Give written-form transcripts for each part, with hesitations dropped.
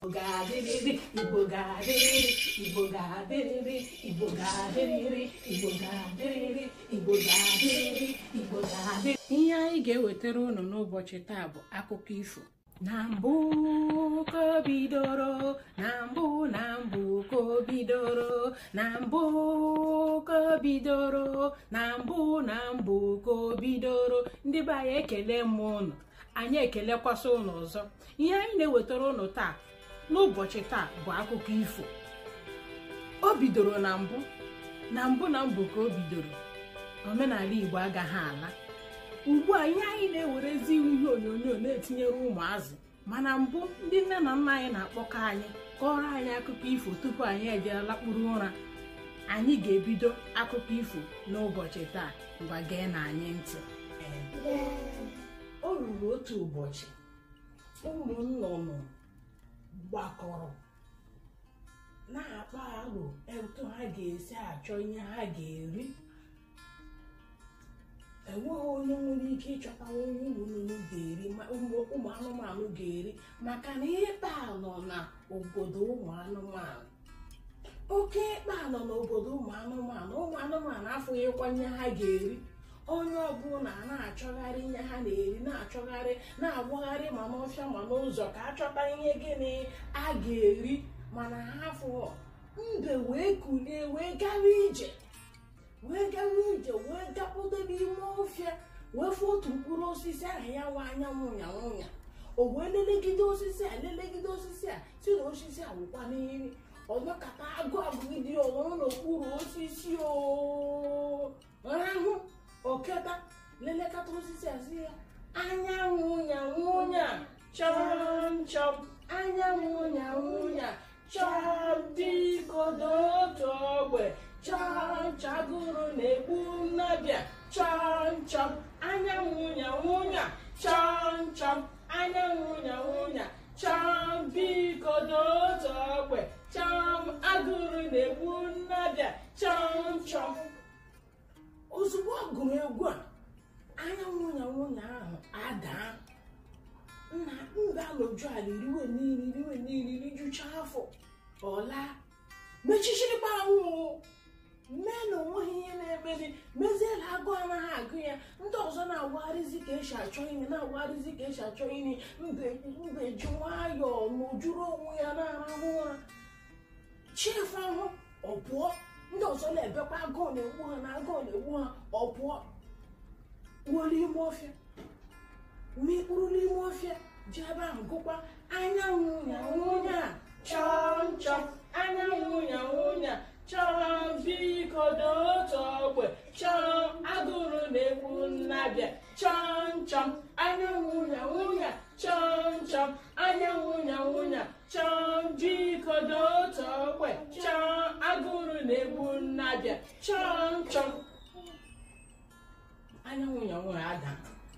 Ga-adịrịrị, Igbo ga-adịrịrị, Igbo ga-adịrịrị, Igbo ga-adịrịrị, Igbo ga-adịrịrị, Igbo ga-adịrịrị, Igbo ga-adịrịrị. Ihe anyị ga-ewetara unu n'ụbọchị taa bụ akụkọ ifo. Na mbụ ka o bidoro, na mbụ na mbụ ka o bidoro, na mbụ ka o bidoro, na mbụ na mbụ ka o bidoro. Ndị be anyị, ekele m unu, anyị ekelekwasị unu ọzọ. Ihe anyị na-ewetara unu taa n'ụbọchị taa bụ akụkọ ifo. O bidoro na mbụ na mbụ na mbụ ka o bidoro. Omenala Igbo agaghị ala. Ugbu a ihe anyị na-ewerezi ihe onyonyo na-etinyere ụmụazị, mana mbụ ndị nne na nna anyị na-akpọkọ anyị kọrọ anyị akụkọ ifo tupu anyị ejee lakpuru ụra. Anyị ga-ebido akụkọ ifo n'ụbọchị taa. Ngwa, gee na anyị ntị. O ruru otu ụbọchị, ụmụ nnụnụ gbakọrọ na-akpa alo etu ha ga-esi achọ ihe ha ga-eri. Enweghị onye nwere ike ịchọta onye ụmụ nnụnụ ga-eri, ụmụ anụmanụ ga-eri, maka na ịkpa nọ na obodo ụmụ anụmanụ. Oke ịkpa nọ n'obodo ụmụ anụmanụ. Ụmụ anụmanụ afụghịkwa ihe ha ga-eri. Onye ọbụla na-achọgharị ihe ha na-eri, na-achọgharị, na-agbagharị ma n'ọfịa ma n'ụzọ ka achọta ihe gịnị a ga-eri, mana ha afụghọ. Mbe wee kulie wee gawa ije, wee gawa ije, wee gakpudo n'ime ọfịa, wee fụ otu mkpụrụ osisi ahụ ya nwa anyanwụ nwụnya. O wee lelegide osisi a, lelegide osisi a, si na osisi a wụkwa n'iri. Ọnọkata agụ agụgide ya, ọnọrọ n'okpuru osisi o rahụ. Oketa lelekata osisi a, sị ya, "Anyanwụ nwụnya, chọm chọm, anyanwụ nwụnya, chọm, biko n'otu ogbe, chọm chagụrụ na-egbu nnabịa, chọm chọm, anyanwụ nwụnya, chọm chọm, anyanwụ nwụnya, chọm, biko n'otu ogbe, chọm, agụrụ na-egbu nnabịa, chọm chọm." Ozugbo ọ gụrụ egwu a, anyanwụ nwụnya ahụ adaa. Nna mbe alọju ala eriwe niile, riwe niile, rijucha afọ. Ọla mechichirikwa anwụ mee na onweghị ihe na-emeli, meziela agụ anaghị agụ ya. Ndị ọzọ na-awagharịzi ka esi achọ imi, na-awagharịzi ka esi achọ imi. Mbe mbe ji nwayọọ n'ojuru onwe ya na-arahụ ụra. Chief ahụ ọ pụọ, ndị ọzọ na-ebekwa agụụ na-egbu ha na agụụ na-egbu ha. Ọ pụọ ruo n'ime ọfịa, mikpuru n'ime ọfịa, ji ebe ahụ gụkwa, "Anyanwụ nwụnya, chọm chọm, anyanwụ nwụnya, chọm, biko n'otu ogbe, chọm, agụrụ na-egbu nnabịa, chọm chọm, anyanwụ nwụnya, chọm chọm, anyanwụ nwụnya, chọm, biko n'otu ogbe, chọm, agụrụ na-egbu nnabịa, chọm chọm." Anyanwụ nwụnya ada,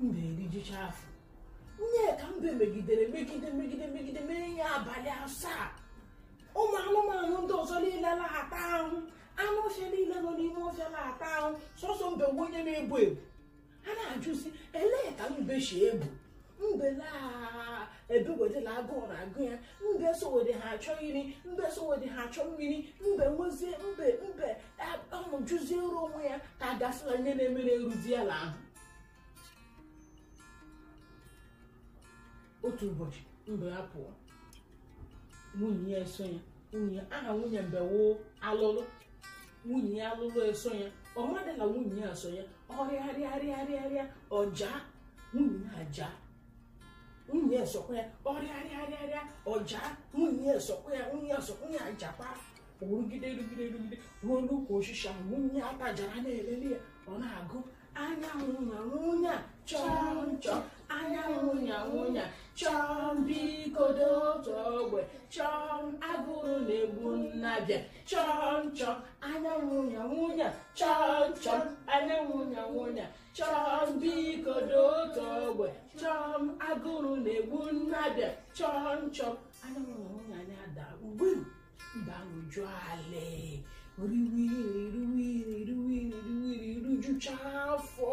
mbe erijucha afọ. Nne ka mbe megidere, megide, megide, megide, mee ya abalị 7. Ụmụ anụmanụ ndị ọzọ niile na-ata ahụ, anụ ọfịa niile nọ n'ime ọfịa na-ata ahụ, sọsọ mbe nwe onye na-ebu ebu. Ha na-ajụsi elee ka mbe si ebu. Mbe ebewedela agụụ na-agụ ya, mbe sowede ha achọ nri, mbe sowede ha achọ mmiri. Mbe nwezie mbe mbe ọnụjuziere onwe ya ka a gasịla ihe na-emere eruzi ya ahụ. Otu ụbọchị mbe ya pụọ, nwunye ya eso ya. Nwunye, aha nwunye mbe wụ alụlụ. Nwunye ya alụlụ eso ya. Ọ madịla nwunye ya so ya. Ọrịarịarịarịarịa, ọja nwunye ya aja, nwunye ya esokwa ya. Ọrịarịarịarịa, ọja nwunye ya esokwa ya, nwunye ya esokwa ya, ajakwa. Rugide, rugide, rugide ruo n'ukwu osisi ahụ. Nwunye ya tajara na-elele ya. Ọ na-agụ, "Anyanwụ nwụnya, chọm chọm, anyanwụ nwụnya, chọm, biko n'otu ogbe, chọm, agụrụ na-egbu nnabịa, chọm chọm, anyanwụ nwụnya, chọm chọm, anyanwụ nwụnya, chọm, biko n'otu ogbe, chọm, agụrụ na-egbu nnabịa, chọm chọm." Anyanwụ nwụnya anya ada mgbe mba ahụ ala riwe iri, riwe iri, riwe iri, riwe iri, rijucha afọ,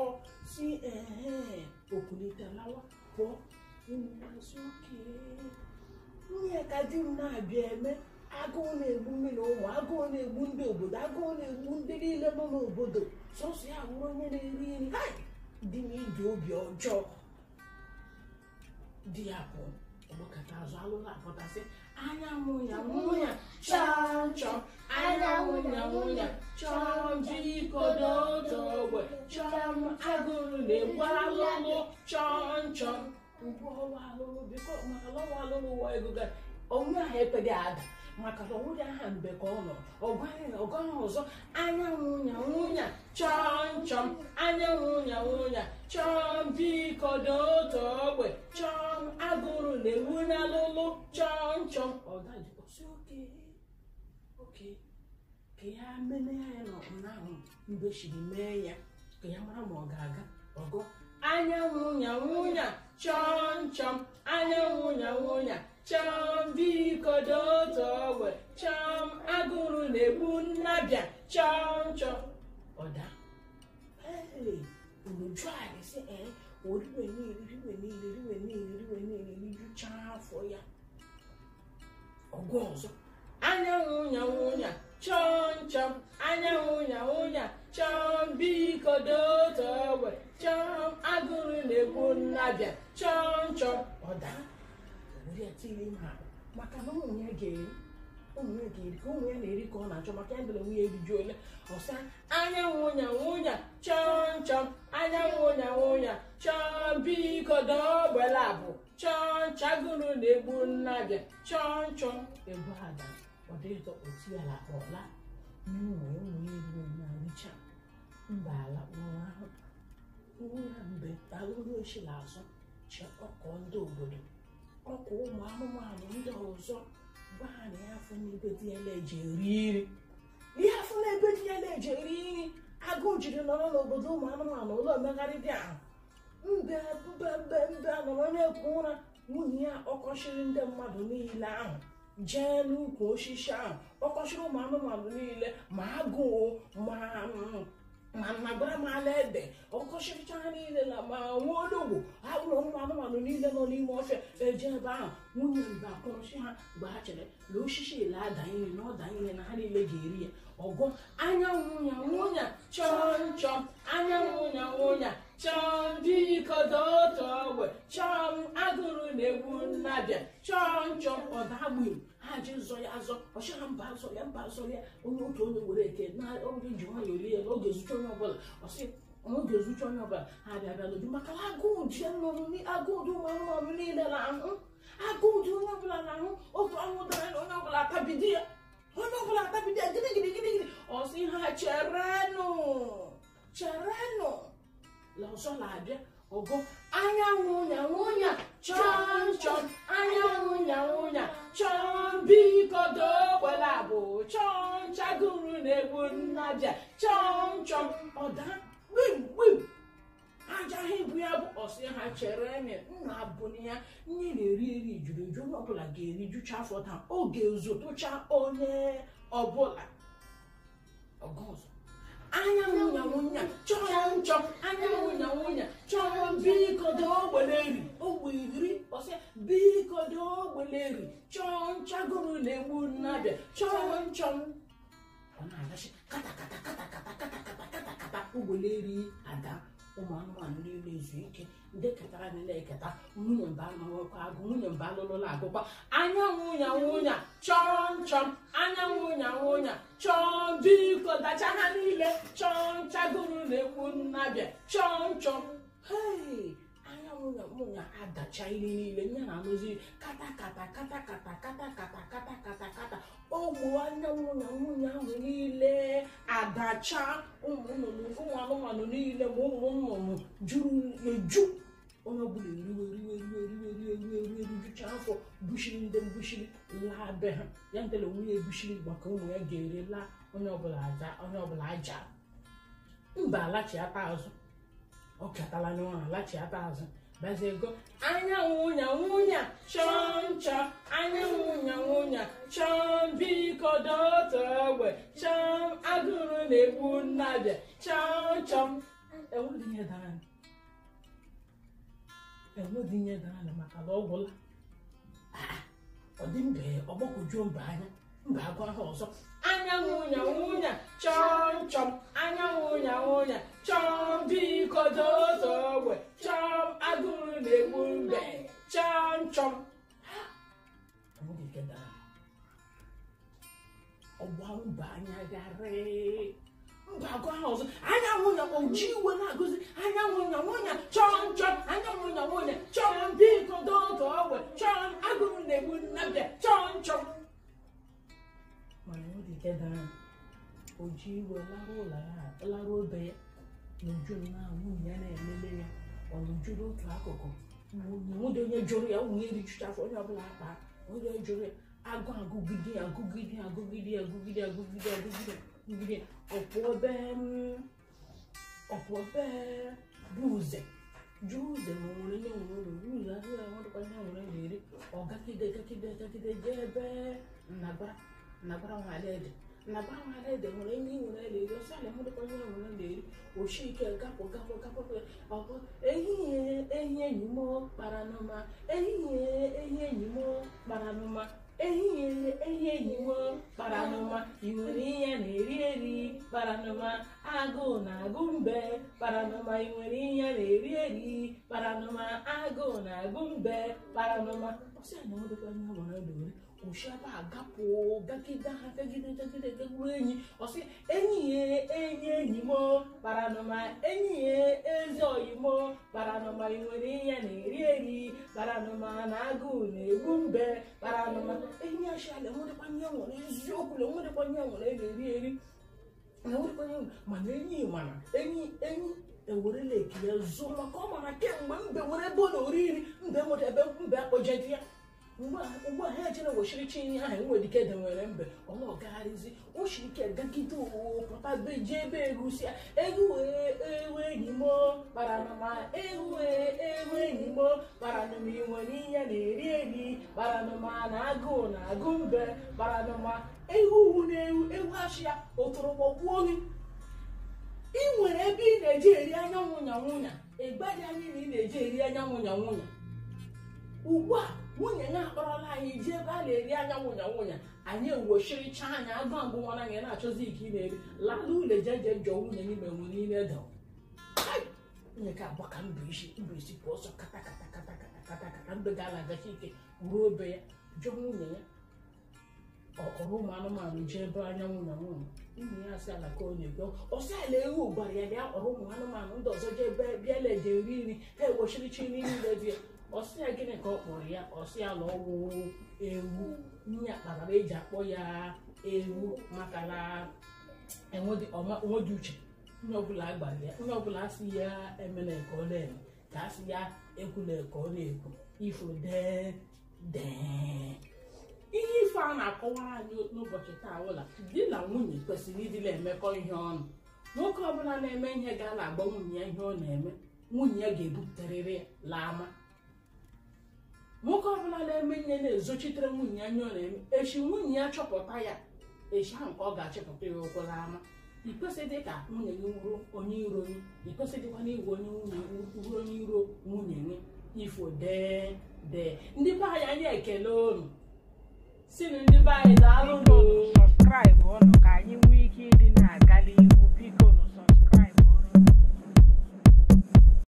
si ee, okulite lawa pụọ. Oke. Nne ka di m na-abịa eme agụụ na-egbu mmiri ụmụ, agụụ na-egbu ndị obodo, agụụ na-egbu ndị niile nọ n'obodo, sọsọ ya wụrụ onye na-eri nri. Hai! Di m iji obi ọjọọ. Di ya pụọ, ọgbakọta azụ alụlụ apụtasị anyanwụ ya nwụnya chọọ chọọ, anyanwụ ya nwụnya chọọ, biko n'otu ogbe chọọ, agụrụ na-egbu alụlụ chọọ chọọ. Ugbu ọwa alụlụ biko, maka na ọwa alụlụ wọ ego ga onwe ahụ ekweghị ada, maka na ọnwụghị aha mbe ka ọ nọ ọgọghị ọzọ. Anyanwụ ya nwụnya chọọ chọọ, anyanwụ ya nwụnya chọọ, biko n'otu ogbe chọọ, agụrụ na-egbu n'alụlụ chọọ chọọ. Ọdaji osi oke oke ka ya mene ya nọ ahụ mbe shiri mee ya ka ya mara ma ọ ga-aga ọgọ. Anyanwụ ya nwụnya chọọ chọọ, anyanwụ ya nwụnya chọọ, biko n'otu ogbe chọọ, agụrụ na-egbu nnabịa chọọ chọọ. Ọda ee unu jụọ anyị sị ee oriwe niile riwe niile riwe niile riwe niile rijuchaa afọ ya. Ọgụ ọzọ anyanwụ ya nwụnya chọọ chọọ, anyanwụ ya nwụnya chọọ, biko n'otu ogbe chọọ, agụrụ na-egbu nnabịa chọọ chọọ. Ọda were ya tiri ime akpa, maka na ụmụ ya ga-eri, ụmụ ya ga-eri ka ụmụ ya na-eri ka ọ na-achọ, maka ya bịara nwunye erijuole. Ọsa anyanwụ ya nwụnya chọọ chọọ, anyanwụ ya nwụnya chọọ, biko dọgbela bụ chọọ chagụrụ na-egbu nnabịa chọọ chọọ. Ego ada ọ dịghịtọ otu ya lakpa ọla ụmụ ya eriwe na richa mba ala ụra ahụ nwa mbe alụrụ ochila azụ chi ọkọ ndị obodo ọkụ ụmụ anụmanụ ndị ọzọ gwa ha na ya afọ n'ebe di ya na-eji eri nri, ihe afọ n'ebe di ya na-eji eri nri. Agụụ jiri nọrọ n'obodo ụmụ anụmanụ ụlọ omegharị dị ahụ. Mbe mbe mbe mbe nọrọ na-ekwu ụra, nwunye ya ọkọchiri ndị mmadụ niile ahụ jee n'ukwu osisi ahụ, ọkọchiri ụmụ anụmanụ niile ma agụụ ma ma mala ede, ọkọchịrịcha ha niile na ma nwa olugbu ụlọ ụmụ anụmanụ niile nọ n'ime ọfịa eje ebe ahụ. Nwunye mbe akpọrọsị ha mgbe ha chere na osisi ile ada nri na ọda nri na ha niile ga-eri ya. Ọgọ anyanwụ ya nwụnya chọọ chọọ, anyanwụ ya nwụnya chọọ, biko n'otu ogbe chọọ, agụrụ na-egbu nnabịa chọọ chọọ. Ọda gbim ha ji zọ ya azọ, ọchị ha mba azọ ya mba azọ ya, onye otu onye were eke na oge ji nwayọọ rie ya n'oge ezucha onye ọbụla, ọsị oge ezucha onye ọbụla ha bịa bịa n'uju, maka na agụụ ji nnụnụ, agụụ dị ụmụ anụmanụ niile na-ahụ, agụụ dị onye ọbụla na-ahụ. Otu anwụ dara na onye ọbụla atabidi ya, onye ọbụla atabidi ya gịnị gịnị gịnị gịnị. Ọsị ha cherenụ cherenụ la ọzọ na-abịa. Ọgọ anyanwụ ya nwụnya chọọ chọọ, anyanwụ ya nwụnya chọọ, biko dogbela bụ chọọ chagụrụ na-egbu nnabịa chọọ chọọ. Ọda gbim gbim aja ha ibu ya bụ ọsị ha chere nna abụna ya nne na-eri eri juru eju, onye ọbụla ga-eri jucha afọ taa, oge ezu tụcha onye ọbụla. Ọgọ ọzọ anyanwụ ya nwụnya chọọ chọọ, anyanwụ ya nwụnya chọọ, biko dogbeleri ogbe iri, ọsị biko dogbeleri chọọ nchagoro na-egbu nnabịa chọọ chọọ. Ọ na-agachi kata kata kata kata kata kata kata kata ogbeleri ada. Ụmụ anụmanụ niile ezu ike, ndị ketara niile eketa, nwunye mba anụrụkwa agụ, nwunye mba alụlụla agụkwa. Anyanwụ ya nwụnya chọọ chọọ, anyanwụ ya nwụnya chọọ, biko dacha ha niile chọọ nchagoro na-egbu nnabịa chọọ chọọ. Hei, anyanwụ ya nwụnya adacha ihe niile nye na anụzi kata kata kata kata kata kata kata kata kata ogbu anyanwụ na nwunye ahụ niile adacha ụmụ nnụnụ ụmụ anụmanụ niile ma ụmụ nnụnụ juru eju, onye ọbụla eriwe riwe riwe riwe riwe riwe riwe rijucha afọ, bushiri ndị mbushiri laa be ha. Ya ntele nwunye ebushiri maka ụmụ ya ga-eri laa, onye ọbụla aja, onye ọbụla aja mba alachiata azụ, ọ katala n'ụra lachiata azụ bịazie ego anyanwụ ya nwụnya chọọ chọọ, anyanwụ ya nwụnya chọọ, biko n'otu ogbe chọọ, agụrụ na-egbu nnabịa chọọ chọọ. Enweghị ihe dara, enweghị ihe dara maka na ọ gwụla. Ọ dị mbe ọgbakọjuo mba anya mba agụ aha ọzọ anyanwụ nya nwunya chọm chọm anyanwụ nya nwunya chọm biko dozo ogbe chọm agụụ na-egbu mbe chọm chọm. Ọgba mba anya garị mba agụ aha ọzọ anyanwụ nya oji iwe na-agụzi anyanwụ nya nwunya chọm chọm anyanwụ nya nwunya chọm biko dozo ogbe chọm agụụ na-egbu nnabịa chọm chọm. Mana nwere ike dara oji iwe lara ụlọ ya lara obe ya na uju na nwunye ya na-elele ya ọ nọjuru otu akụkụ nwunye onye jụrụ ya nwunye erijucha afọ onye ọbụla akpa onye jụrụ ya agụ agụgide agụgide agụgide agụgide agụgide agụgide agụgide ọpụọ be bụ uze jụọ uze ma nwere onye nwere ụlọ ụzọ ahụ ya nwerekwa ihe nwere na-eri ọ gagide gagide gagide jee ebe nnabara nnabara nwalaede nnabara nwalaede nwere ihe nwere na-eri ọsọ ala nwerekwa ihe nwere na-eri oshi ike gapụ gapụ gapụ ọkụ ehihie ehi enyi m kpara n'ụma ehihie ehi enyi m kpara n'ụma ehihie ehi enyi m kpara n'ụma ị nwere ihe na-eri eri kpara n'ụma agụụ na-agụ mbe kpara n'ụma ị nwere ihe na-eri eri kpara n'ụma agụụ na-agụ mbe kpara n'ụma ọsọ ya na nwerekwa ihe nwere na-eri oshi ebe a gapụ gagide ha gagide gagide gagburu enyi ọsị enyi ya enyi enyi m kpara n'ụma enyi ya ezi oyi m kpara n'ụma ị nwere ihe na-eri eri kpara n'ụma na agụụ na-egbu mbe kpara n'ụma enyi ya shi ala nwerekwa ihe nwere eziokwu na nwerekwa ihe nwere na-eri eri na nwerekwa ihe mana enyi mana enyi enyi ewerela eki ya zoo maka ọ mara kemgbe mbe nwere ebe ọ na-ori nri mbe nwere ebe mbe akpọjedi ya ugbu a ha ejere wechiri chi ihe ahụ enwere ike denwere mbe ọla ọgagharịzi oshi ike gagide owo pụta be jee ebe egusi ya egu wee ewu enyi m kpara n'ụma ewu wee ewu enyi m kpara n'ụma ị nwere ihe na-eri eri kpara n'ụma na agụụ na-agụ mbe kpara n'ụma ewu wu na-ewu ewu achị ya ụtụrụkpọ gbuo gị. Ị nwere ebe ị na-eje eri anyanwụ nya nwunya ịgbaghị anyị na ị na-eje eri anyanwụ nya nwunya ugbu a nwunye ya akpọrọla anyị jee ebe a na-eri anyanwụ nya nwunya anyị ewochiricha anya agụ agụ nwana anyị na-achọzi ike ị na-eri lala ụlọ eje je jụọ nwunye gị ma enwe niile ede nwunye ka agba ka mbụ isi mbụ isi pụọ ọsọ kata kata kata kata kata kata mbe ga na-agachi ike ruo obe ya jụọ nwunye ya ọkọrọ ụmụ anụmanụ jee ebe anyanwụ na nwunye nwunye ya asị ala ka ọ na-ekwe ọsọ ala ewu gwara ya bịa kpọrọ ụmụ anụmanụ ndị ọzọ jee ebe bịala eje eri nri ha ewochirichi nri niile dị ya ọsị ya gịnị ka ọ kpọrọ ya ọsị ya la ọwụ ewu nne ya kpatara eji akpọ ya ewu maka na onwedị uche onye ọbụla agbara ya onye ọbụla asị ya emela ka ọ na-eme ka asị ya ekwula ka ọ na-ekwu ifo dee dee. Ihe ifo a na-akọwara anyị n'ụbọchị taa ụla di na nwunye kwesịrị ịdịla emekọ ihe ọnụ. Nwoke ọbụla na-eme ihe ga-ala agba nwunye ya ihe ọ na-eme nwunye ya ga-ebupụtarịrị ya laa ama. Nwoke ọbụla na-eme ihe na-ezochitere nwunye ya ihe ọ na-eme echi nwunye ya chọpụta ya echi ahụ ka ọ ga-achịpụta ya ụkwụ n'ama. I kwesịghị ka nwunye gị wuru onye iro gị, i kwesịghịkwa na iwu onye nwunye wuru onye iro nwunye gị. Ifo dee dee. Ndị be anyị anyị ekele unu si na ndị be anyị daalụ. Subscribe ọnụ ka anyị nwee ike ịdị na-aga n'ihu.